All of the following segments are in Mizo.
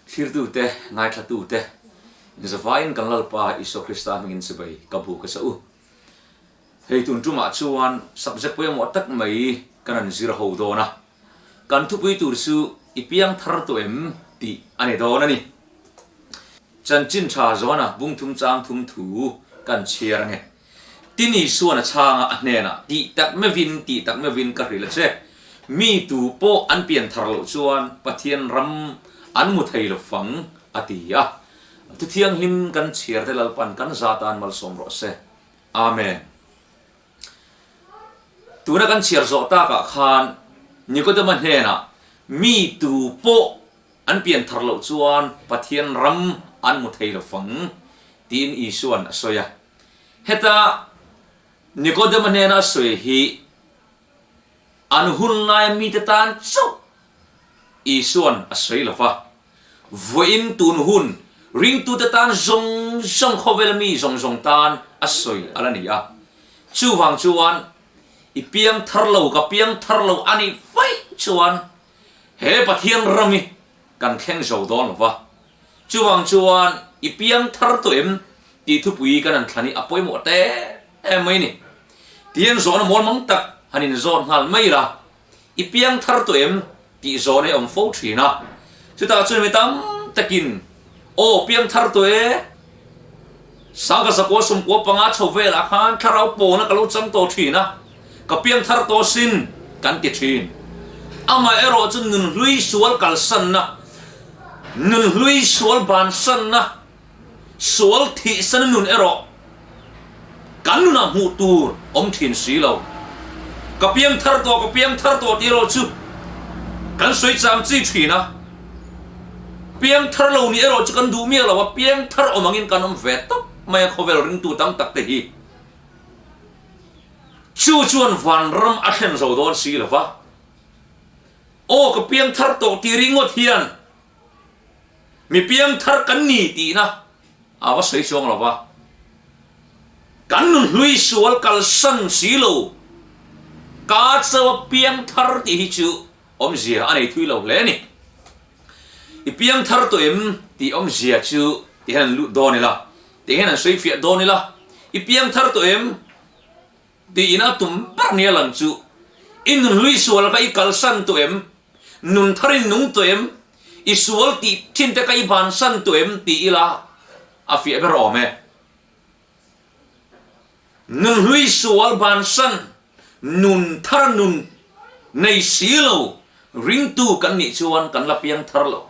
Thlirtute, ngaithlatute, inzavaiin kan Lalpa Isua Krista hmingin chibai ka bu ka sa u. Hei tun tumah chuan subject pawimawh tak mai kan han zir ho dawn a, kan thupui tur chu i piang thar tawh em tih a ni dawn a ni. Chanchin tha zawna bungthum chang thum thu kan chhiar ange. Tin Isuan a chhanga a hnenah tih tak meuhin tih tak meuhin ka hrilh a che, mi tu pawh an pian thar loh chuan Pathian ram an mu thei lo fang a ti a. Thuthianghlim kan chhiar te Lalpan kan za tan malsawm rawh se. Amen. Tuna kan chhiar zawh takah khan Nikodema hnenah mi tu pawh an pian thar loh chuan Pathian ram an hmu thei lo fang tiin Isuan a sawi a. Heta Nikodema hnena a sawi hi an hun laia mite tan chauh Isuan a sawi lo va. Vawiin tun hun ringtute tan zawng zawng khawvela mi zawng zawng tan a sawi a la ni a. Chuvang chuan i piang thar lo ka piang thar lo a nih vaih chuan he Pathian ram hi kan thleng zo dawn lo va. Chuvang chuan i piang thar tawh em tih thupui kan han thlan hi a pawimawh teh em mai ni. Tihian zawhna mawl mang tak han inzawt nghal mai la. I piang thar tawh em? tih zawn ei awm fo thin a. Chutah chuan mi tam takin, Aw, piang thar tawh e. Sangha zakua sawmkua panga chho velah khan thlarau pawna ka lo chang tawh thin a, ka piang thar tawh sin, kan ti thin. Amaherawh chu nunhlui sual kalsanna, nunhlui sual bansanna, Sual thihsana nun erawh kan nunah hmuh tur awm thin si lo. Ka piang thar tawh, ka piang thar tawh tih erawh chu kan sawi chang chi thin a. Piang thar lo nih erawh chu kan duh miah lo a, piang thar awm angin kan awm ve tawp mai a khawvel ringtu tam tak te hi. Chu chuan vanram a thlen zo dawn si lo va. Aw ka piang thar tawh tih ringawt hian Mi piangthar kan ni tihna a va sawi chuang lo va, kan nun hlui sual kalsan si lo, ka chauha piangthar tih hi chu awmzia a nei thui lo hle a ni. I piangthar tawh em tih awmzia chu ti hian an lut dawn ila, ti hian an sawi fiah dawn ila, i piangthar tawh em Tiin a tum ber nia lang chu, I nun hlui sual kha i kalsan tawh em? Nun thar in nung tawh em? I sual tih thin te kha i bansan tawh em? ti ila a fiah ber awm e. Nun hlui sual bansan, nun thar nun nei si lo ringtu kan nih chuan kan la piang thar lo.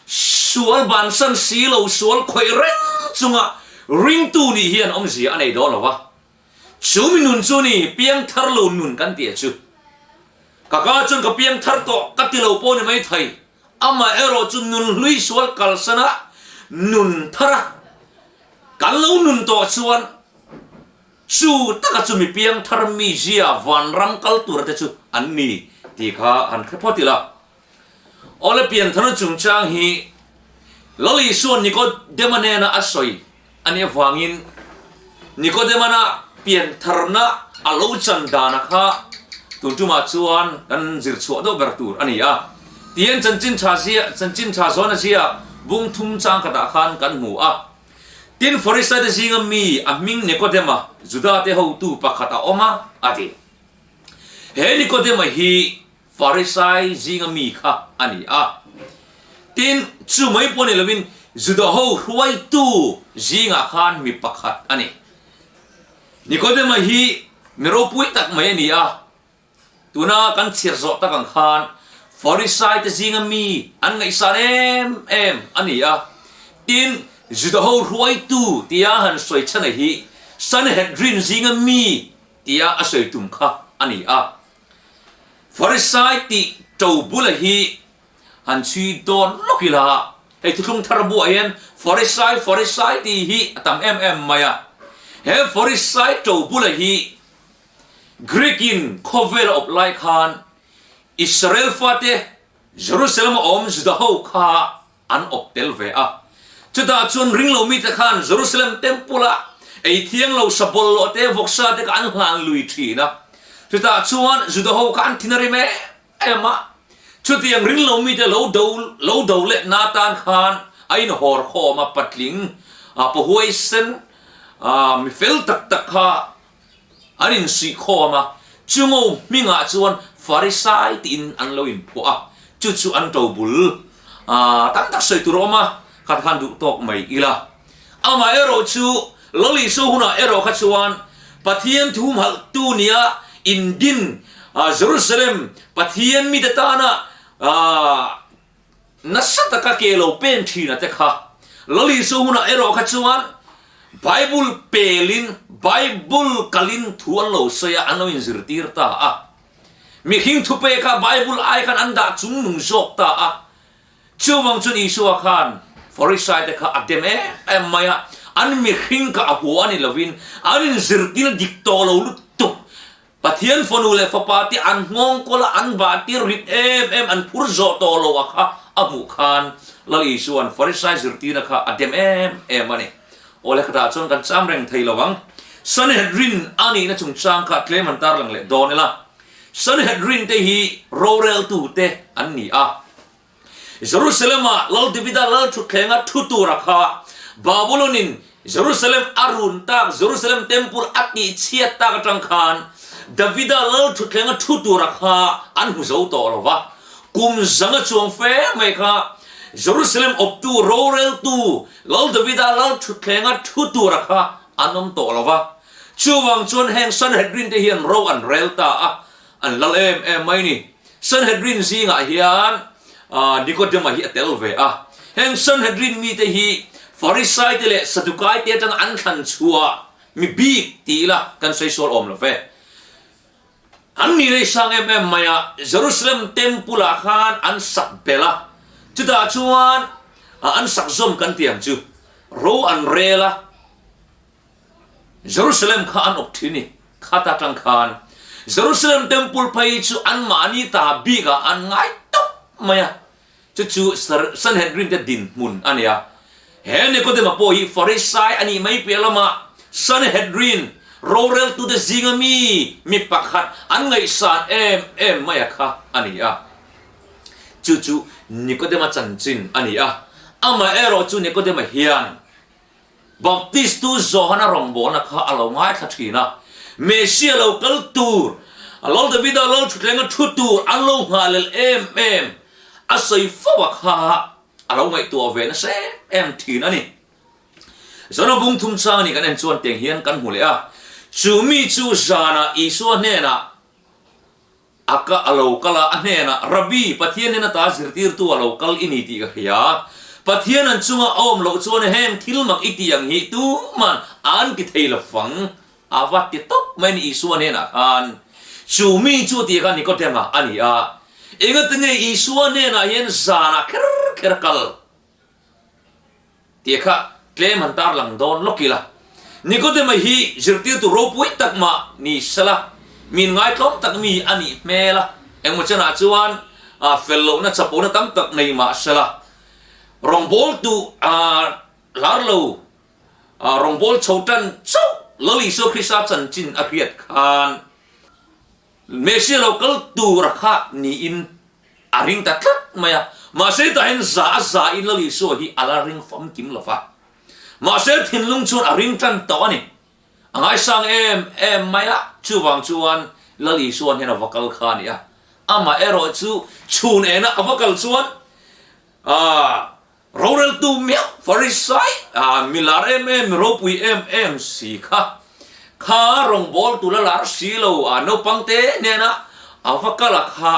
Sual bansan si lo, sual khawih reng chunga ringtu nih hian awmzia a nei dawn lo va. Chu mi nun chu ni piang thar lo nun kan tih a chu. Ka ka chuan ka piang thar tawh ka ti lo pawh ni mai thei. Amah erawh chu nun hlui sual kalsan a nun thar a kan lo nun tawh chuan chu taka chu mi piang thar mi zia vanram kal tura te chu an ni tih kha han hre phawt ila. Awle piantharna chungchang hi Lal Isua'n Nikodema hnena a sawi a nih avangin Nikodemana piantharna a lo chan dana kha tun tumah chuan kan zir chhuah deuh ber tur a ni a. Tihian chanchin tha zia chanchin tha zawna zia bung thum chang khatah khan kan hmu a. Tin, Farisaite zinga mi a hming Nikodema, Judate hotu pakhat a awm a, a ti. He Nikodema hi Farisai zinga mi kha a ni a. Tin, chu mai pawh ni lovin Judaho hruaitu zingah khan mi pakhat a ni. Nikodema hi mi ropui tak mai a ni a. Tuna kan chhiar zawh tak ang khan Farisaite zinga mi an ngaihsan em em a ni a. Tin, Judaho hruaitu tia han sawi chhan a hi Sanhedrin zinga mi tia a sawi tum kha a ni a. Farisai tih to bula hi han chhui dawn lawk ila, hei thuthlung thar buah hian Farisai, Farisai tih hi a tam em em mai a. He Farisai to bula hi Greek in khawvel a awp lai khan Israel fate Jerusalem a awm Juda ho kha an awp tel ve a. Chutah chuan ringlo mite khan Jerusalem Temple-ah ei thiang lo sa bawlhhlawh te, vawksa te kha an hlan lui thin a. Chutah chuan Juda ho kha an thin a rim em em a. Chutiang ringlo mite lo do lo do leh na tan khan a inhawr khawm a, patling pahuaisen mi fel tak tak kha an insuih khawm a, chungo hmingah chuan Farisai tiin an lo inphuah a, chu chu an to bul tam tak sawi tur a awm a, kha khan duh tawk mai ila. Amaherawh chu Lal Isua hunah erawh kha chuan Pathian thumhalhtu nia indin Jerusalem Pathian mite tana nasa taka ke lo pen thina te kha Lal Isua hunah erawh kha chuan Bible pelin Bible kalin thu an lo sawi a, an lo inzirtir ta a. Mihring thupe kha Bible ai khan an dah chungnung zawk ta a. Chuvang chuan Isua khan Farisai te kha a dem em em mai a, an mihring kha a hua a ni lovin an inzirtir dik tawh lo lutuk. Pathian fanu leh fapa te an nghawng kawl a, an bahtir rit em em, an phur zawh tawh lo a kha a hmuh khan Lal Isua'n Farisai zirtirna kha a dem em em a ni. Awle khatah chuan kan cham reng thei lo ang. Sanhedrin a nihna chungchang kha tlem han tarlang leh dawn ila. Sanhedrin te hi roreltute an ni a. Jerusalem-ah Lal Davida lal thutthleng a thu tura kha Babulon-in Jerusalem a run tak, Jerusalem Temple a tihchhiat tak atang khan Davida lal thutthleng a thu tura kha an hmu zo tawh lo va. Kum zanga chuang fe mai kha Jerusalem awptu, roreltu Lal Davida lal thutthleng a thu tura kha an awm tawh lo va. Chuvang chuan heng Sanhedrin te hian ro an rel ta a, an lal em em mai ni. Sanhedrin zingah hian Nikodema hi a tel ve a. Heng Sanhedrin mite hi Farisai te leh Sadukai te atanga an thlan chhuah mi bik ti ila kan sawi sual awm lo ve. An ni lei sang em em mai a, Jerusalem Temple ah khan an sak belh a, chutah chuan an sak zawm kan ti ang chu, ro an rel a, Jerusalem kha an awp thin i, khat atang khan Jerusalem Temple phei chu anmahni ta bikah an ngai tawp mai a, chu chu Sanhedrin te dinhmun a ni a. He Nikodema pawh hi Farisai a nih mai piah lamah Sanhedrin roreltute zinga mi mi pakhat an ngaihsan em em mai a kha a ni a. Chu chu Nikodema chanchin a ni a, amaherawhchu Nikodema hian Baptistu Johana rawngbawlna kha a lo ngaithla thin a, Messia lo kal tur, Lal Davida lal thutlenga thu tur an lo nghahlel em em a sawi fo a kha a lo ngaihtuah ve nasa em em thin a ni. Johana bung thum chang ni kan en chuan tiang hian kan hmu leh a, chu mi chu zanah Isua hnenah A ka a lo kal a, a hnenah, Rabbi, Pathian nen ata zirtirtu a lo kal i ni tih ka hria. Pathian an chunga a awm loh chuan heng thil mak i tih ang hi tuman an ti thei lo fang. A va ti tawp mai ni Isua hnenah khan. Chu mi chu tih kha Nikodema a ni a. Engati nge Isua hnenah hian zanah kher kher a kal? Tih kha tlem han tarlang dawn lawk ila. Nikodema hi zirtirtu ropui tak mah ni sela, min ngaitlawm tak mi a nih hmel a, engmaw chenah chuan fel lohna chapona tam tak nei mah sela, rawngbawltu lar lo, rawngbâwl chho tan chauh Lal Isua Krista chanchin a hriat khan Messia lo kal tura kha niin A ring ta tlat mai a, mahse tah hian za a za in Lal Isua hi a la ring famkim lo va. Mahse thinlung chuan a ring tan tawh a ni. A ngaisang em em mai a, chuvang chuan Lal Isua hian a va kal kha a ni a. Amah erawh chu chhun ena a va kal chuan aah roreltu miah Farisai aah mi lar em em, mi ropui em em si kha kha rawngbawltu la lar si lo a naupangte hnena a va kal a kha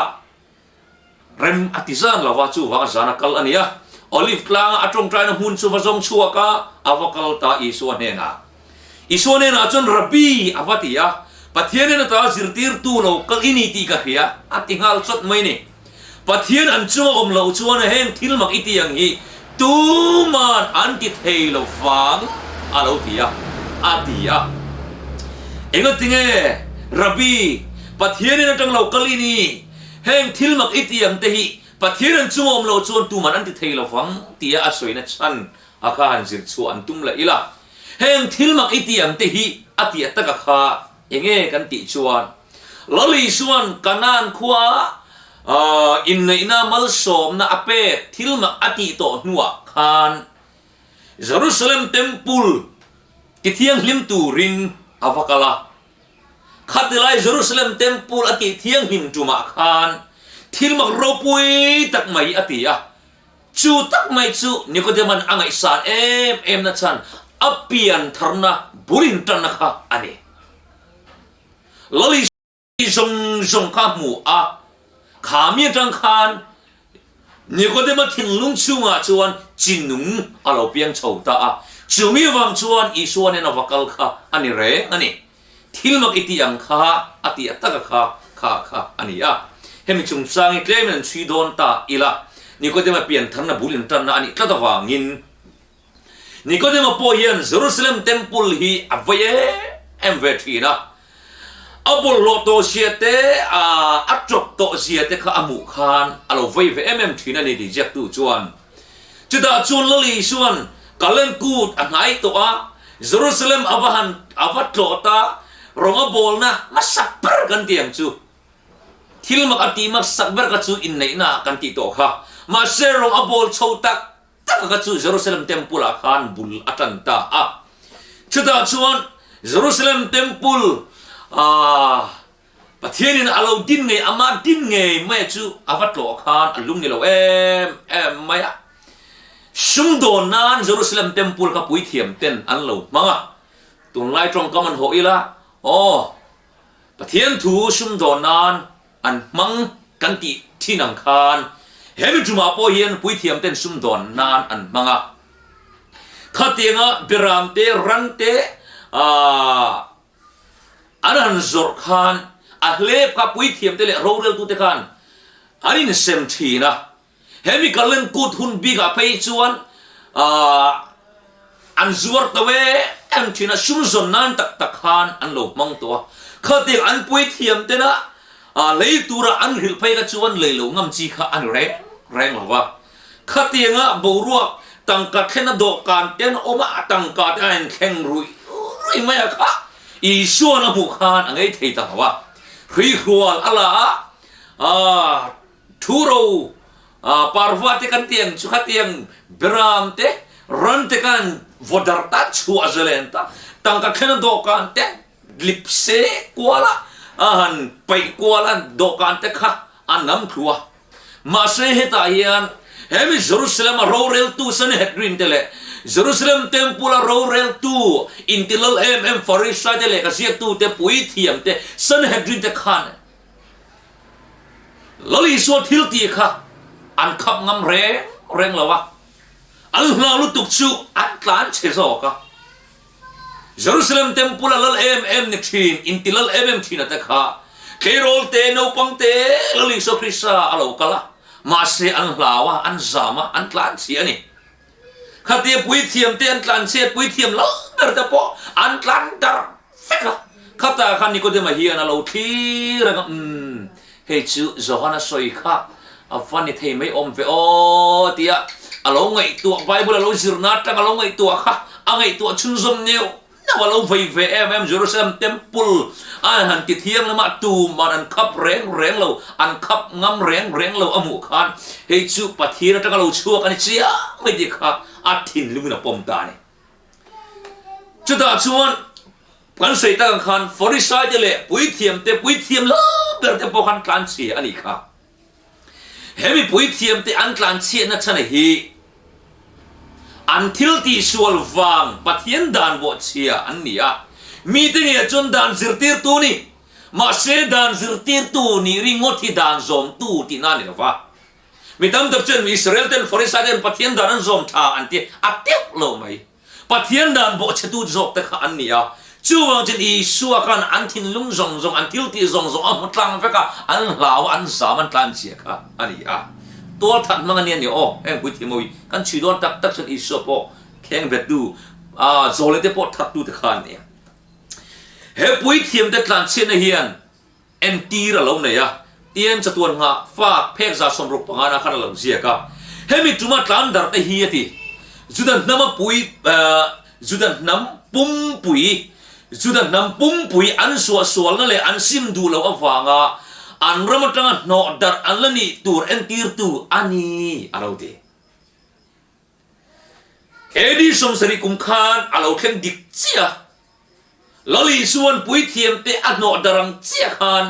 Rem a ti zan lo va, chuvang a zan a kal a ni a. Olive tlanga a tawngtaina hmun chu va zawng chhuak a, a va kal ta Isua hnenah. Isua hnenah chuan, Rabbi, a va ti a, Pathian in ata zirtirtu lo kal i ni tih ka hria, a ti nghal chawt mai ni. Pathian an chunga awm loh chuan heng thil mak i ti ang hi tuman an ti thei lo vang, a lo ti a, a ti a. Engatinge, Rabbi, Pathian in atang lo kal i ni? Heng thil mak i ti ang te hi Pathian an chungawm loh chuan tuman an ti thei lo vang tia a sawina chhan a kha han zir chhuah an tum leh ila. Heng thil mak i ti ang te hi a tiah taka kha enge kan tih chuan Lali chuan Kanaan khua ah. inneihna malsawmna a pek thil mak a tih tawh hnuah khan Jerusalem Temple ti thianghlim turin a va kal a. Khatilai Jerusalem Temple a tih thianghlim tumah khan thil mak ropui tak mai a ti a. Chu tak mai chu Nikodema'n a ngaihsan em em na chhan a pian tharna bul intanna kha a ni. Lali zawng zawng kha a hmu a, kha mi atang khan Nikodema thinlung chhungah chuan chi nung a lo piang chho ta a, chumi vang chuan Isua nen a va kal kha a ni reng a ni. Thil mak i tih ang kha a tih a taka kha kha kha a ni a. Hemi chungchang hi tlemin an chhui dawn ta ila, Nikodema piantharna bul intanna a nih tlat avangin Nikodema pawh hian Jerusalem Temple hi a vei em em ve thin a, a bawlhhlawh tawh zia te, a tawp tawh zia te kha a hmuh khan a lo vei ve em em thin a ni tih ziaktu chuan. Chutah chuan Lal Isua'n Kalen kut a hnai tawh a, Jerusalem a va han a va tlawh ta, rawng a bawlna hmasa ber kan ti ang chu. Thil mak a tih hmasak ber kha chu inneihna kan tih tawh kha. Mahse rawng a bawl chho tak Tak kha chu Jerusalem Temple ah khan bul a tan ta a. Chutah chuan Jerusalem Temple ah Pathianin a lo din ngei, amah din ngei mai chu a va tlawh khan a lung ni lo em em mai a. Sumdawn nan Jerusalem Temple kha puithiam ten an lo hmang a. Tunlai tawngkam an hawh ila, aw, Pathian thu sumdawn nan an hmang kan tih thin ang khan he mi tumah pawh hian puithiam ten sumdawn nan an hmang a. Khatianga beram te, ran te aah an han zawrh khan a hlep kha puithiam te leh roreltute khan an insem thin a. He mi kallen kut hun bikah phei chuan an zuar tawh em thin a, sum zawn nan tak tak khan an lo hmang tawh a. Khatiang an puithiam tena lei tura an hrilh phei kha chuan lei lo ngam chi kha a ni reng reng lo va. Khatianga boruak tangka thlena dawhkan te an awm a, a tangka te a inthleng ruih ruih mai a kha Isua'n a hmuh khan a ngei thei ta lo a. Hruihrual a la a, Thu ro parva te kan tiang chu khatiang beram te ran te kan vawdar ta chhuah zalen ta tangka thlen a dawhkan te lip se kual a a han paih kual a dawhkan te kha a nam thlu a mahse hetah hian hemi Jerusalem a roreltu Sanhedrin te leh Jerusalem temple a roreltu intilal em em Farisai te lehkha ziaktu te puithiam te Sanhedrin te khan Lal Isua thil tih kha an khap ngam reng reng lo a, an hlau lutuk chu an tlan chhe zawk a. Jerusalem Temple a lal em em ni thin, inti lal em em thin a te kha tleirawl te, naupang te Lal Isua Krista a lo kal a, mahse an hlau a, an zam a, an tlan chhia a ni. Khatia puithiam te an tlan chhiat, puithiam lo ber te pawh an tlan darh vek a. Khatah khan Nikodema hian a lo thlir reng a, Umm, hei chu Johana sawi kha a va ni thei mai awm ve aw, tia a lo ngaihtuah, Bible a lo zirna atang a lo ngaihtuah kha a ngaihtuah chhunzawm neuh neuh a lo vei ve em em. Jerusalem Temple a han ti thianghlim a, tuman an khap reng reng lo, an khap ngam reng reng lo a hmuh khan hei chu Pathian atanga lo chhuak a ni chiang mai tih kha a thinlungin a pawm ta a ni. Chutah chuan kan sawi tak ang khan Farisai te leh puithiam te, puithiam lo ber te pawh khan tlanchhia a nih kha. He mipui thiamte an tlanchhiatna chhan hi an thil tihsual vang Pathian dan bawhchhia an ni a. Mite ngeiah chuan dan zirtirtu ni. Mahse dan zirtirtu nih ringawt hi dan zawmtu tihna a ni lo va. Mi tam tak chuan Israel ten Farisai ten Pathian dan an zawm tha an ti a teuh lo mai. Pathian dan bawhchhetu zawk te kha an ni a, chuvang chuan Isua khan an thinlung zawng zawng, an thiltih zawng zawng a hmu tlang vek a, an hlau a, an zam, an tlan chhia kha a ni a. Tualthat hmang a nia ni aw, heng puithiam ho hi kan chhui dawn tak tak chuan Isua pawh kheng bettu, zawle te pawh thattu te kha an ni a. He puithiam te tlanchhiatna hian Entir a lo nei a, tian chatuan nghah fak phek 65 na khan a lo ziak a. Hemi tuma tlan darh te hi a ti. Juda hnam a pui Juda hnam pumpui Juda hnam pumpui an suahsualna leh an sim duh loh avanga an ram atanga hnawh darh an la nih tur entirtu a ni, a lo ti. AD 70 kum khan a lo thleng dik chiah a, Lal Isua'n puithiamte a hnawh darh ang chiah khan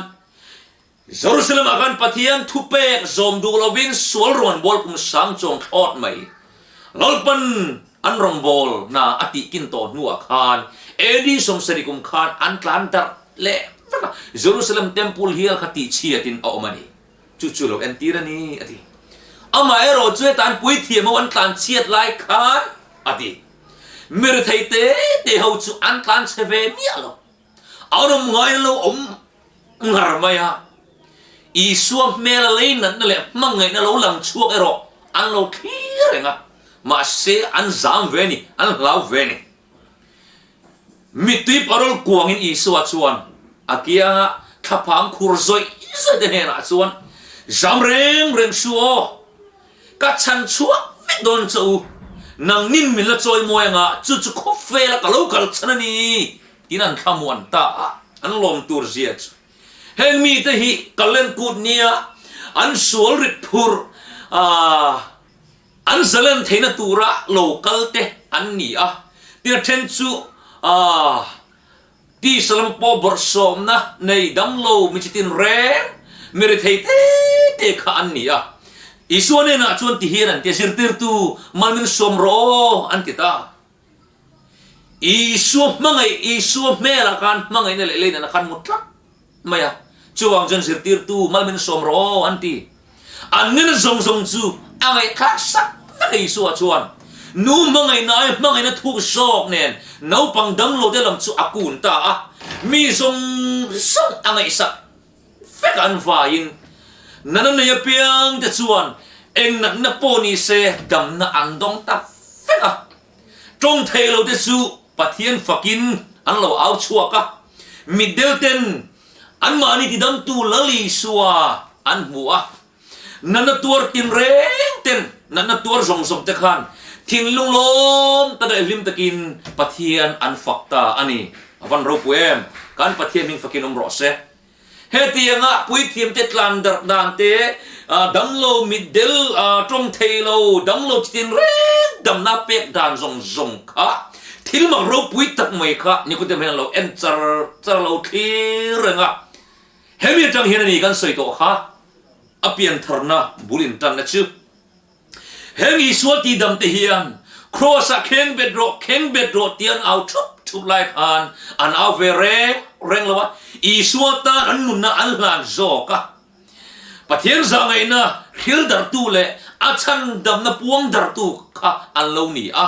Jerusalem-ah khan Pathian thupek zawm duh lovin sual rawnbawl kum sang chuang thlawt mai. Lalpan an rawngbawlna a tihkin tawh hnuah khan AD 70 kum khan an tlan darh leh vek a, Jerusalem Temple hial kha tihchhiatin a awm a ni. Chu chu lo entir a ni, a ti. Amaherawh chu heta an puithiam ho an tlan chhiat lai khan, a ti. Mi rethei te te ho chu an tlan chhe ve miah lo. An awm ngai lo awm ngar mai a. Isua hmela lei natna leh hmangaihna lo lang chhuak erawh an lo thlir reng a, mahse an zam ve a ni, an hlau ve a ni. Mittui parawl kuangin Isua chuan a kianga thlaphang khur zawih zawih te hnenah chuan, Zam reng reng su aw, ka chhan chhuak vek dawn che u, nangnin min la chawi mawi anga chu chu khawvela ka lo kal chhan a ni, tiin an thlamuan ta a, an lawm tur zia chu. Heng mite hi Kallen kut nia an sual rit phur a. An zalen theihna tura lo kal te an ni a, tia then chu tisa lam pawh bawrhsawmna nei damlo mi chitin reng mi rethei te te kha an ni a. Isua hnenah chuan ti hian an ti a, Zirtirtu, mal min sawm rawh aw, an ti ta. Isua hmangaih, Isua hmelah khan hmangaihna leh leinana khan mu tlat mai a, chuvang chuan zirtirtu mal min sawm rawh aw an ti. An nena zawng zawng chu a ngaihthlak sak vek a Isua chuan nu hmangaihna ai hmangaihna thuk zawk nen naupang damlo te lam chu a kun ta a, mi zawng zawng a ngaihsak vek a an vaiin nana nei apiang te chuan eng natna pawh ni se damna an dawng ta vek a. Tawng thei lo te chu Pathian fakin an lo au chhuak a, mitdel ten anmahni tidamtu Lal Isua an hmu a. Natna tuar tinreng ten, natna tuar zawng zawng te khan thinlung lawm tak leh hlim takin Pathian an fak ta a ni. A van ropui em! Kan Pathian hming fakin awm rawh se. Hetianga puithiamte tlan darh dan te, damlo mitdel tawng thei lo, damlo chitin reng damna pek dan zawng zawng kha thil mak ropui tak mai kha Nikodem hian a lo en char char a lo thlir reng a. Hemi atang hian a ni kan sawi tawh kha a piantharna bul intanna chu. Heng Isua tihdam te hian Kraws-ah kheng bet rawh, kheng bet rawh tih an au thup thup lai khan an au ve reng reng lo a, Isua tan an nunna an hlan zawk a. Pathian zahngaihna hril darhtu leh a chhandamna puang darhtu kha an lo ni a.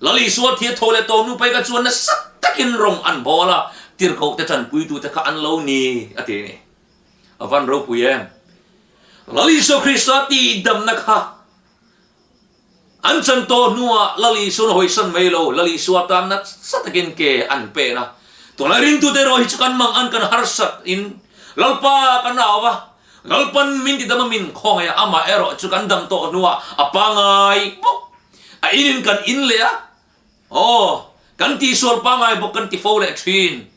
Lal Isua thia tho leh tawh nupai kha chuan nasa takin rawng an bawl a, tirhkohte tanpuitute kha an lo ni, a ti a ni. A van ropui em? Lal Isua Krista tihdamna kha an chan tawh hnuah Lal Isua'n a hawisan mai lo, Lal Isua tan nasa takin ke an pen a. Tunlai ringtute erawh hi chu kan mang an kan harsat in Lalpa kan au va, Lalpan min tidam a min khawngaih a, amah erawh chu kan dam tawh hnuah a pangai bawk a in in kan in leh a, aw kan tihsual pangai bawk kan ti fo leh thin.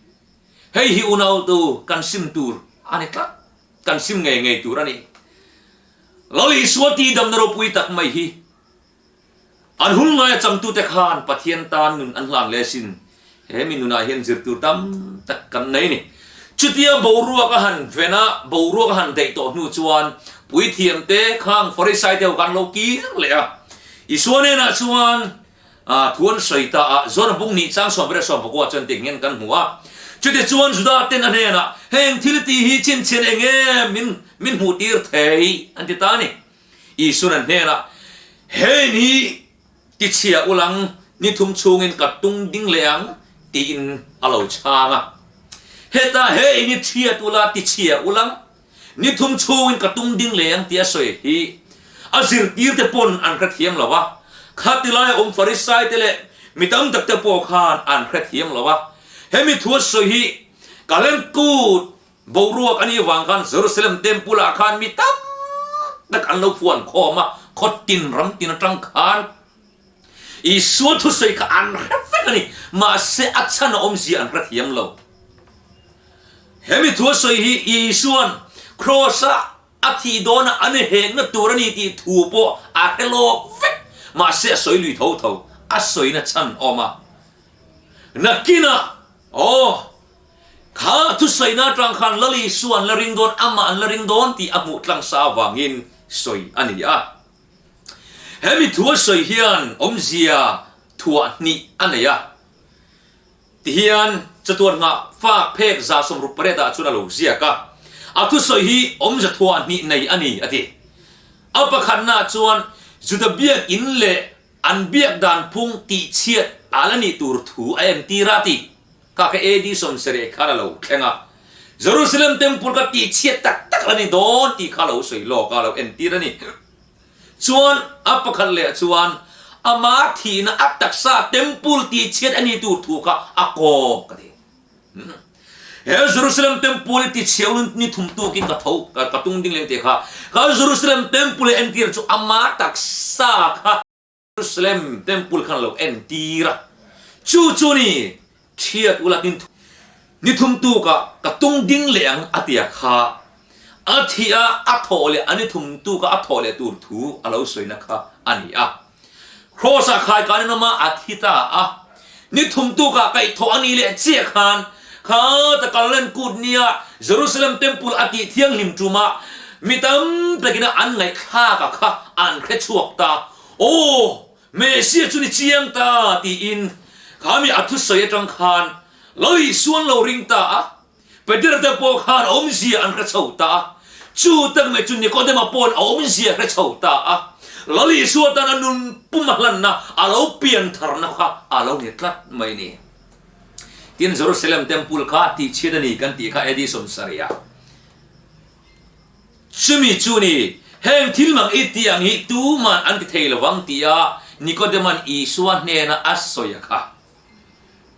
Hei hi unautu kan sim tur a ni tlat. Kan sim ngei ngei tur a ni. Lal Isua tihdamna ropui tak mai hi an hun ngaia changtute khan Pathian tan nun an hlan leh asin. He mi nunah hian zir tur tam tak kan nei a ni. Chutia boruak a han ven a, boruak a han daih tawh hnu chuan puithiamte khang Farisai te ho khan lo kir leh a. Isua hnenah chuan A thu an sawi ta a, Zona bung nih chang 11 10 chuan tih ngen kan hmu a. Chutichuan Juda ten a hnenah, Heng thil tih hi chhinchhian eng nge min min hmuh tir thei? an ti ta a ni. Isuan an hnenah, Hei ni tichhia ulang ni thum chhungin ka tung ding leh ang, tiin a lo chhang a. Heta hei ni thiat ula tichhia ulang Ni thum chhungin ka tung ding leh ang tih a sawi hi a zirtirte pawn an hrethiam lo a, khati laia awm Farisaite leh mi tam takte pawh khan an hrethiam lo a. Hemi thu a sawi hi Kaleng kut boruak a nih vang khan Jerusalem Temple ah khan mi tam tak an lo fuan khawm a, khaw tin ram tin atang khan Isua thusawi kha an hre vek a ni, mahse a chhan a awmzia an hrethiam lo. Hemi thu a sawi hi Isua'n Kraws-a a thih dawnah an hekna tur a ni tih thu pawh a hre lawk vek. Mahse a sawi lui tho tho, a sawina chhan awm a. Nakinah, aw, kha thusawina atang khan Lal Isua an la ring dawn, amah an la ring dawn tih a hmuh tlang sa avangin sawi a ni a. Hemi thu a sawi hian awmzia thuah hnih a nei a. Tihian chatuan nghah fak phek 168 ah chuan a lo ziak a, a thusawi hi awmze thuah hnih nei a ni a ti. A pakhatnaah chuan Juda biak in leh an biak dan phung tihchhiat a la nih tur thu a entir a ti. Kha kha AD 70 khan a lo thleng a, Jerusalem Temple kha tihchhiat tak tak a la ni dawn tih kha a lo sawi lawk a, a lo entir a ni. Chuan a pakhat leh chuan ama thihna a taksa temple tihchhiat a ni tur thu kha a kawk a ti. He Jerusalem temple hi tichhiau ni thum tukin ka tho ka tung ding leng tih kha kha Jerusalem temple entir chu ama taksa kha Jerusalem temple khan lo entir a. Chu chu ni Thiat ula tin ni thum tukah ka tung ding leh ang a tia kha a thih a, a thawh leh a ni thum tukah a thawh leh tur thu a lo sawina kha a ni a. Kraws-ah khaikan in awm a, a thi ta a. Ni thum tukah kaihthawh a nih leh chiah khan kha ta kallen kut nia Jerusalem temple a tih thianghlim tumah mi tam takin a an ngaihthlak a kha an hre chhuak ta. Aw! Messiah chu ni chiang ta tiin khami a thusawi atang khan lo Isuan lo ring ta a, Peter te pawh khan a awmzia an hre chho ta a, chu tak mai chu Nikodema pawhin a awmzia hre chho ta a, Lal Isua tan a nun pum a hlanna a lo pian tharna kha a lo ni tlat mai ni. Tin, Jerusalem Temple kha tihchhiat a ni kan tih kha AD 70 ah. Chumi chu ni, heng thil mang i tih ang hi tuman an ti thei lo vang tia Nikodema'n Isua hnena a sawi a kha.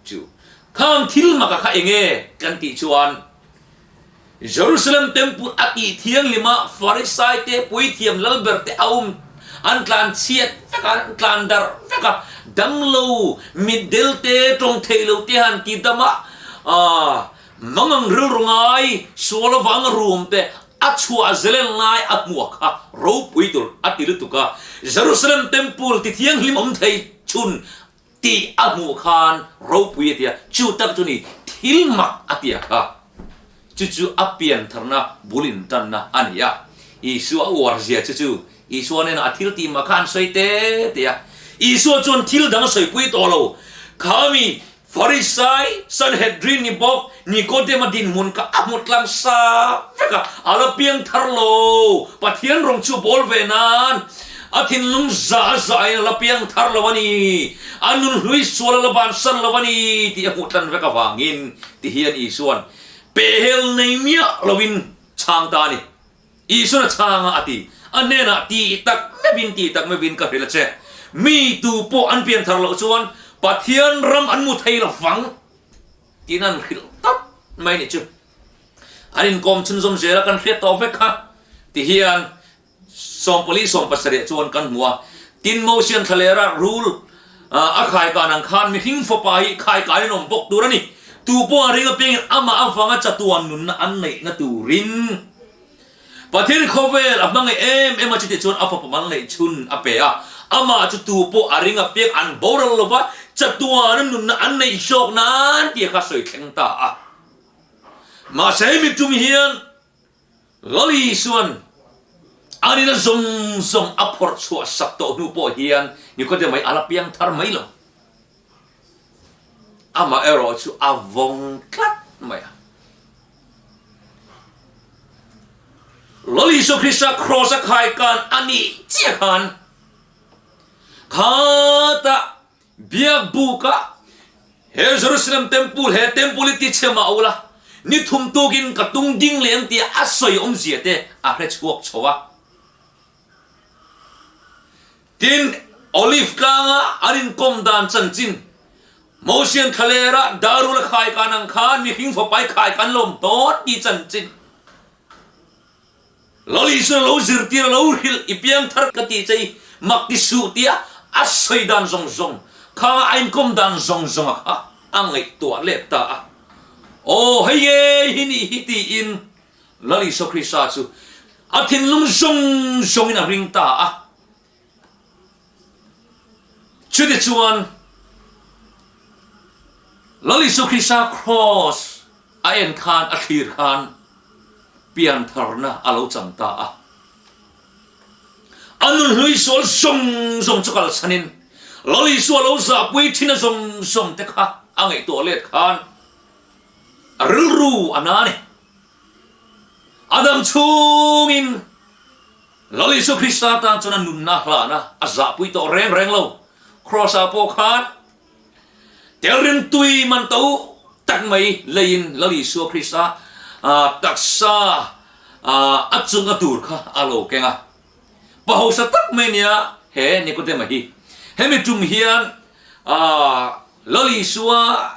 Chu khang thil maka kha eng nge kan tih chuan Jerusalem Temple a tih thianghlim a Farisai te puithiam lalber te a um an tlan chhiat vek a, an tlan darh vek a, damlo, mitdel te, tawng thei lo te han ti dam a, aah Mangang rilru ngai, sual avanga rum te a chhuah zelen lai a hmuak kha ropui tur a ti lutuk a, Jerusalem Temple ti thianghlim awm thei chhun tih a hmuh khan ropui a ti a, chu tak chu ni thil mak a ti a kha. Chu chu a piantharna bul intanna a ni a, Isua a uar zia chu chu Isua nena a thil tih mah kha an sawi te te a, Isua chuan thil dang a sawipui tawh lo, khami Farisai, Sanhedrin ni bawk, Nikodema dinhmun kha a hmu tlang sa vek a, a la piang thar lo. Pathian rawng chu bawl ve nan a thinlung za a za in a la piang thar lo a ni, a nun hlui sual a la bansan lo a ni tih a hmuh tlan vek avangin ti hian Isua'n pehhel nei miah loin chhang ta a ni. Isuan a chhang a, a ti. A hnenah tih tak meuhin, tih tak meuhin ka hrilh a che. Mi tu pawh an pian thar loh chuan Pathian ram an mu thei lo vang tiin an hrilh tawp mai nih chu. An inkawm chhunzawm zel a, kan hriat tawh vek kha. Tihian 14 17 chuan kan hmu a, tin Mosian thlalera rul a khaikan ang khan mihring fapa hi khaikanin awm bawk tur a ni. Tu pawh a ring apiangin amah avanga chatuan nunna an neihna turin Pathian khawvel a hmangaih em em a, chutih chuan a fapa mal neih chhun a pe a, amah chu tu pawh a ring apiang an boral lo va, chatuana nunna an neih zawk nan tih kha sawi thleng ta a. Mahse hemi tum hian Lal Isuan a nihna zawng zawng a phawrh chhuah sak tawh hnu pawh hian Nikodema hi a la piang thar mai lo. Amah erawh chu a vawng tlat mai a. Lal Isua Krista kraws a khai kan a nih chiah khan khata biak buka he Jerusalem temple he temple i ti chhe mah ula ni thum tukin ka tung ding leh ang tia a sawi awmzia te a hre chhuak chho a. Tin, Olive tlanga an inkawm dan chanchin, Mosian thlalera darul a khai kan ang khan mihring fapai khai kan lawm dawn tih chanchin. Lal Isua lo zirtir a lo hrilh i piang thar ka tih che i mak ti suh tia a sawi dan zawng zawng, khanga a inkawm dan zawng zawng a kha a ngaihtuah let ta a. Aw hei ngei hi nih hi tiin. Lal Isua Krista chu a thinlung zawng zawngin a ring ta a. Chutichuan, Lal Isua Krista Kraws a en khan, a thlir khan piantharna a lo chang ta a. A nunhlui sual zawng zawng chu kalsanin Lal Isua lo zahpui thin a zawng zawng te kha a ngaihtuah let khan a rilru a na a ni. A dam chhungin Lal Isua Krista tan chuan a nunna hlana a zahpui tawh reng reng lo. Kraws-ah pawh khan tel rimtui man to tak mai leiin Lal Isua Krista taksa a chunga tur kha a lo keng a. Pa hausa tak mai nia he Nikodema hi. Hemi tum hian Lal Isua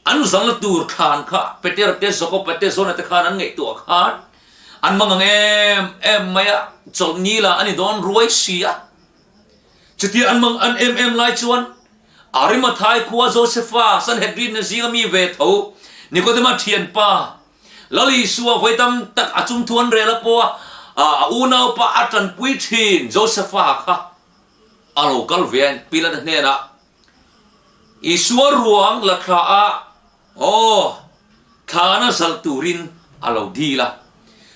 An zalna tur thlan kha Peter te, Jakob-a te, John-a te khan an ngaihtuah khan an mang ang em em mai a, chawlhni lah a ni dawn ruai si a. Chutia an mang an em em lai chuan Arimathai khua Josefa, Sanhedrin zinga mi ve tho, Nikodema thianpa, Lal Isua vawi tam tak a chungthu an rel a pawh a, a unaupa a tanpui thin Josefa kha a lo kal ve a, Pilata hnenah Isua ruang la thla a, aw, thlana zalh turin a lo dil a.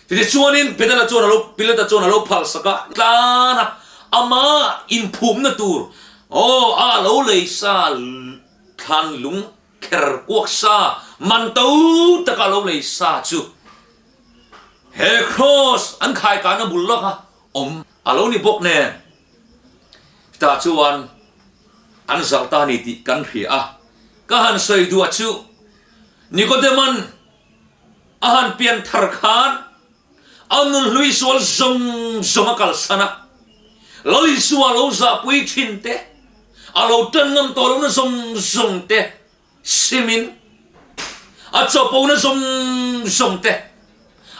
Chutichuanin Petera chuan a lo, Pilata chuan a lo phalsak a, tlan a, amah inphumna tur, aw, a lo lei sa thlan lung kher kuak sa, man to taka lo lei sa chu he kraws an khaikahna bul lawka awm a lo ni bawk nen. Tah chuan an zalh ta a ni tih kan hria a, ka han sawi duah chu Nikodema'n a han pian thar khan a nunhlui sual zawng zawng a kalsan a, Lal Isua lo zahpui thin te, a lo tan ngam tawh lohna zawng zawng te simin a chawpona zawng zawng te,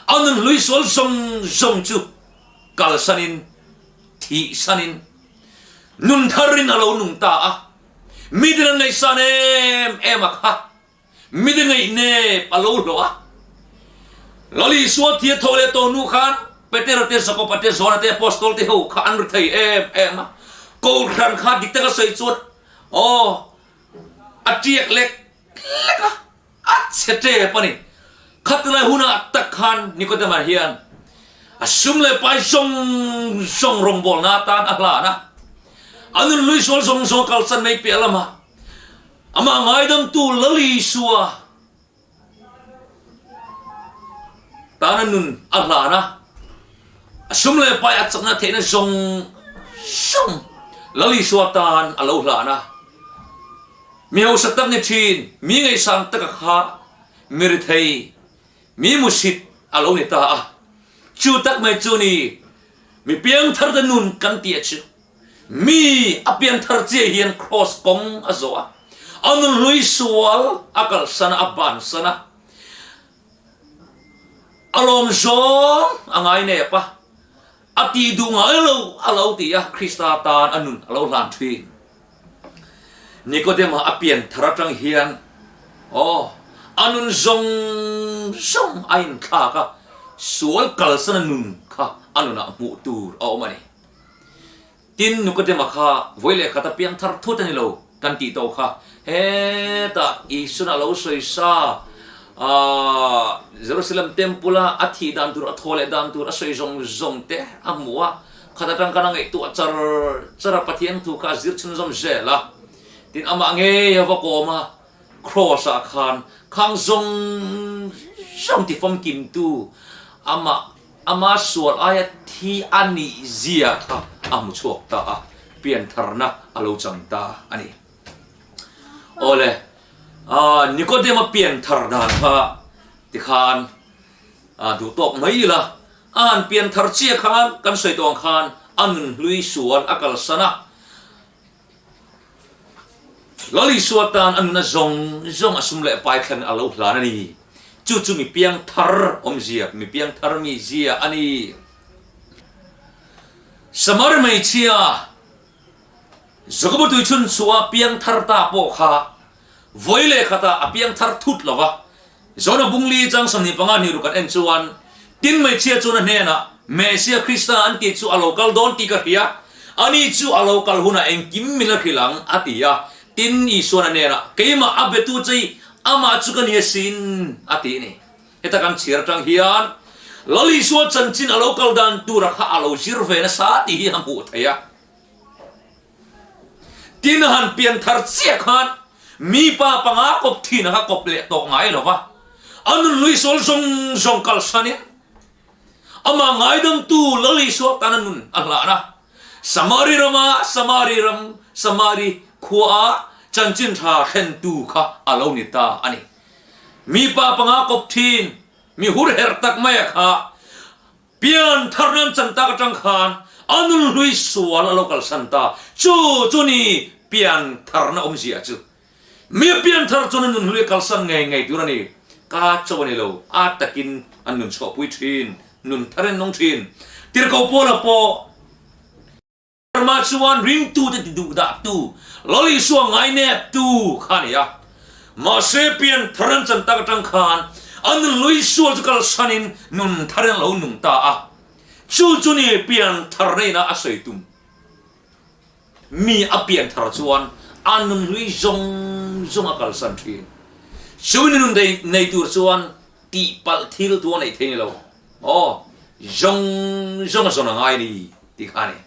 a nunhlui sual zawng zawng chu kalsanin thihsanin nun tharin a lo nung ta a, midin an ngaihsan em em a kha, midin ngaihnep a lo hlawh a. Lal Isua thia tho leh tawh nu khan Petera te, Jakoba te, Johana te, Apostol te ho kha an ri thei em em a, Kohhran kha dik taka sawi chuan aw a tiak lek lek a, a chhe tep a ni. Khatilai hunah tak khan Nikodema hian a sum leh pai zawng zawng rawngbawlna atan a hlan a, a nunhlui sual zawng zawng a kalsan mai piah lamah amah ngaidamtu Lal Isua Tana nun a hlan a, a sum leh pai a chakna theihna zawng zawng Lal Isua tan a lo hlan a. Mi hausa tak ni thin, mi ngaihsang taka kha mi rithei, mi musit a lo ni ta a. Chu tak mai chu ni mi piangthar te nun kan tih a chu. Mi a pianthar chiah hian kraws kawng a zawh a, a nunhlui sual a kalsan a, a bansan a, a lawm zawng a ngai nep a, a tih duh ngai lo a lo ti a, Krista tan a nun a lo hlan thin. Nikodema a pianthar atang hian aw, a nun zawng zawng a inthlak a, sual kalsan a nun kha a nunah hmuh tur a awm a ni. Tin, Nikodema kha vawi leh khat a piang thar thut a ni lo kan tih tawh kha. Hetah Isuan a lo sawi sa, aah, Jerusalem Temple a a thih dan tur, a thaw leh dan tur a sawi zawng zawng te a hmu a, khat atang khan a ngaihtuah char char a, Pathian thu kha a zir chhunzawm zel a. Tin, amah ngei a va kawm a, Kraws ah khan khang zawng zawng tifamkimtu amah Ama sual aia thi a nih zia kha a hmu chhuak ta a, piantharna a lo chang ta a ni. Awle, Nikodema pianthar dan kha tikhan duh tawk mai ila, a han pianthar chiah khan kan sawi tawh ang khan a nunhlui sual a kalsan a, Lal Isua tan a nuna zawng zawng a sum leh pai thlen a lo hlan a ni. Chu chu mi piang thar awmzia, mi piang thar mi zia a ni. Samari hmeichhia Jakoba tui chhun chhuah piang thar ta pawh kha vawi leh khatah a piang thar thut lo va. Jona bungli chang 25 hnih ruk kan en chuan, Tin hmeichhia chuan a hnenah, Mesia Krista an tih chu a lo kal dawn tih ka hria, ani chu a lo kal hunah engkim min la hrilh ang, a ti a. Tin, Isuan a hnenah, Keimah a betu che i, amah chu ka ni asin, a ti a ni. Heta kan chhiar atang hian Lal Isua chanchin a lo kal dan tura kha a lo zir ve nasa tih hi a hmuh theih a. Tin a han pian thar chiah khan mi pa panga kawp thin a kha kawp leh tawh ngai lo va, a nun lui sual zawng zawng kalsanin amah ngaidamtu Lal Isua tan a nun a hlan a. Samari rama Samari ram Samari khuaa chanchin tha thlentu kha a lo ni ta a ni. Mi pa panga kawp thin, mi hur herh tak mai a kha pian thar nan chan tak atang khan a nun hlui sual a lo kalsan ta. Chu chu ni pian tharna awmzia chu. Mi a pian thar chuan a nun hlui a kalsan ngei ngei tur a ni. Ka cho a ni lo, a takin an nun chhuahpui thin, nun thar in nung thin. Tirhkoh Paula pawh. Burma chuan ringtute ti duh dah tu, Lal Isua ngainep tu kha a ni a. Mahse pian thar an chan tak atang khan a nun lui sual chu kalsanin nun thar in a lo nung ta a. Chu chu ni pian thar neihna a sawi tum. Mi a pian thar chuan a nun hlui zawng zawng a kalsan thin. Chu ni nun nei tur chuan tihpalh thil tu a neih thei ni lo. Aw, zawng zawng a zawn a ngai ni tih kha a ni.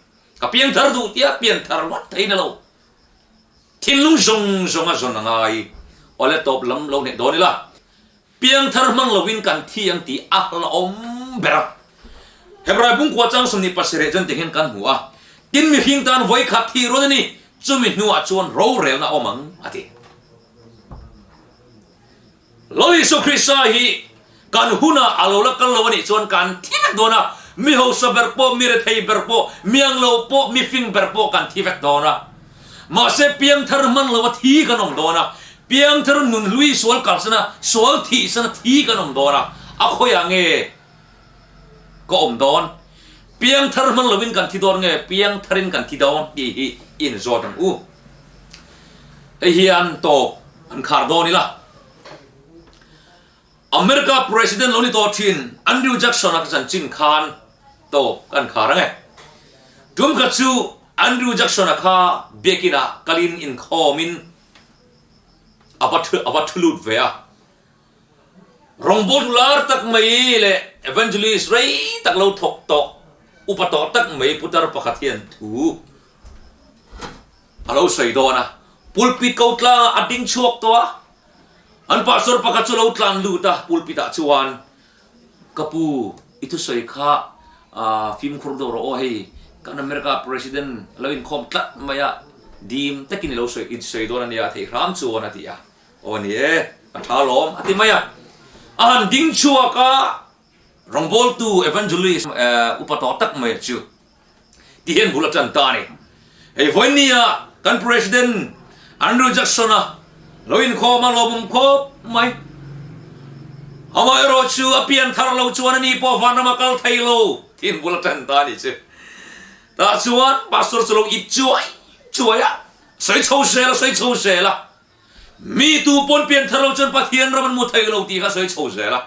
Ka pian thar duh tia pian thar ngawt thei ni lo. Thinlung zawng zawng a zawn a ngai. Awle tawp lam lo hnek dawn ila. Piang thar hmang lovin kan thi ang tih a hlauhawm ber a. Hebrai pungkua chang 27 chuan tihian kan hmu a, Tin mihring tan vawikhat thih rual a ni, chumi hnuah chuan rorelna a awm ang, a ti. Lal Isu Krista hi kan hunah a lo la kal lo a nih chuan kan thi vek dawn a, mi hausa ber pawh, mi rethei ber pawh, mi ang lo pawh, mi fing ber pawh kan thi vek dawn a. Mahse piangthar hman lo a thi kan awm dawn a, piangthar nun hlui sual kalsan a, sual thihsan a thi kan awm dawn a, a khawiah nge ka awm dawn? Piangthar hman lovin kan thi dawn nge piangtharin kan thi dawn tih hi inzawt ang u. Hei hian tawp an khar dawn ila. America President lo ni tawh thin Andrew Jackson-a ka chanchin khan tawp kan khar ang e. Tum khat chu Andrew Jackson-a kha biakinah kalin inkhawmin a va a va thu lut ve a. Rawngbawltu lar tak mai leh evangelist rei tak lo thawk tawh, upa tawh tak mai putar pakhat hian thu a lo sawi dawn a. Pulpit ko tlangah a ding chhuak tawh a. An pastor pakhat chu lo tlan lut a, pulpit ah chuan, Ka pu, i thusawi kha fimkhur deuh rawh aw hei, kan America President a lo inkhawm tlat mai a, dim takin i lo sawi, i sawi dawn a nia, a theih hram chuan a ti a. Aw ni e, a tha lawm, a ti mai a. A han ding chhuak a, rawngbawltu evangelist upa tawh tak mai chu Ti hian bul a tan ta a ni. Hei vawinia kan President Andrew Jackson-a lo inkhawm a lawmawm khawp mai. Amaherawh chu a pian thar lo chuan a ni pawh vanram a kal thei lo tiin bul a tan ta a ni chu. Tah chuan Pastor chu lo ip chuai chuai a, sawi chho zel a, sawi chho zel a. Mi tu pawn pian thar lo chuan Pathian ram an mu thei lo tih kha sawi chho zel a.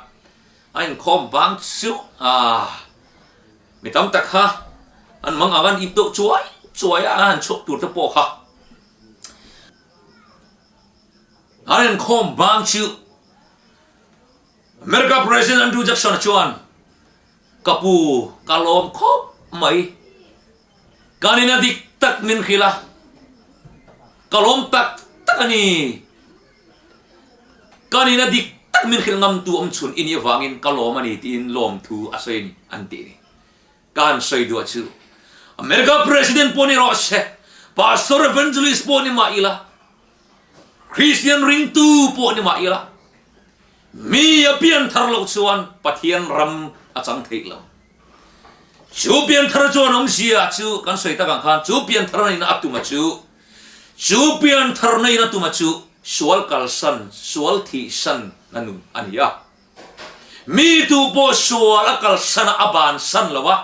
A inkhawm vang chu a. Mi tam tak kha an mang ang an ip deuh chuai chuai a, an han chhuak tur te pawh kha an inkhawm bang chu America President Andrew Jackson chuan ka pu ka lawm khawp mai kan ina dik tak min hrilh a ka lawm tak tak a ni Kan ina dik tak min hrilh ngamtu awm chhun i nih avangin ka lawm a ni tiin lawmthu a sawi a ni an tih ni. Ka han sawi duah chu America President pawh ni rawh se, Pastor Evangelist pawh ni mah ila, Christian ringtu pawh ni mah ila, mi a pianthar loh chuan Pathian ram a chang theih lo. Chu pianthar chuan awmzia chu kan sawi tak ang khan chu pianthar neiin a tuma chu chu pianthar neiin a tuma chu sual kalsan, sual thihsan na nun a ni a. Mi tu pawh sual a kalsan a, a bansan lo a,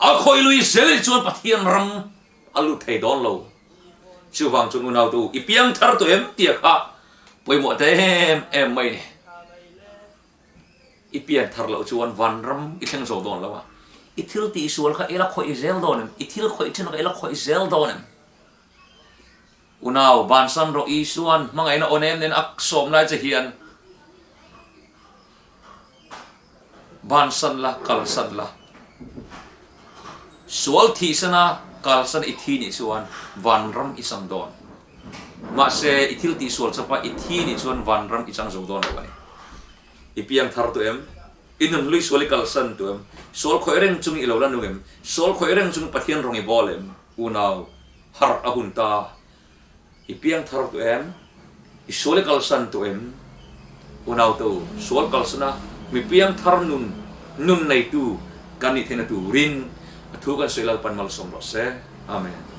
a khawih lui zel hi chuan Pathian ram a lut thei dawn lo. Chuvang chuan unautu i piangthar tawh em tia kha pawimawh ta em em mai ni. I pian thar loh chuan vanram i thleng zo dawn lo a, i thil tihsual kha i la khawih zel dawn em? I thil khawih thin kha i la khawih zel dawn em? Unau, bansan rawh Isua'n hmangaihna aw nem nen a sawm lai che hian bansan la, kalsan la. Sual thihsana kalsan i thi nih chuan vanram i chang dawn. Mahse, i thil tihsual chapa i thi nih chuan vanram i chang zo dawn lo a ni. I piang thar tu em? I nun hlui sual i kalsan tu em? Sual khawih reng chung i lo la nung em? Sual khawih reng chung Pathian rawng i bawl em? Unau, harh a hun ta. I piang thar tu em? I sual i kalsan tu em? Unau te u, sual kalsana mi piang thar nun nun neitu kan nih theihna turin a thu kan sawi Lalpan malsawm rawh se. Amen.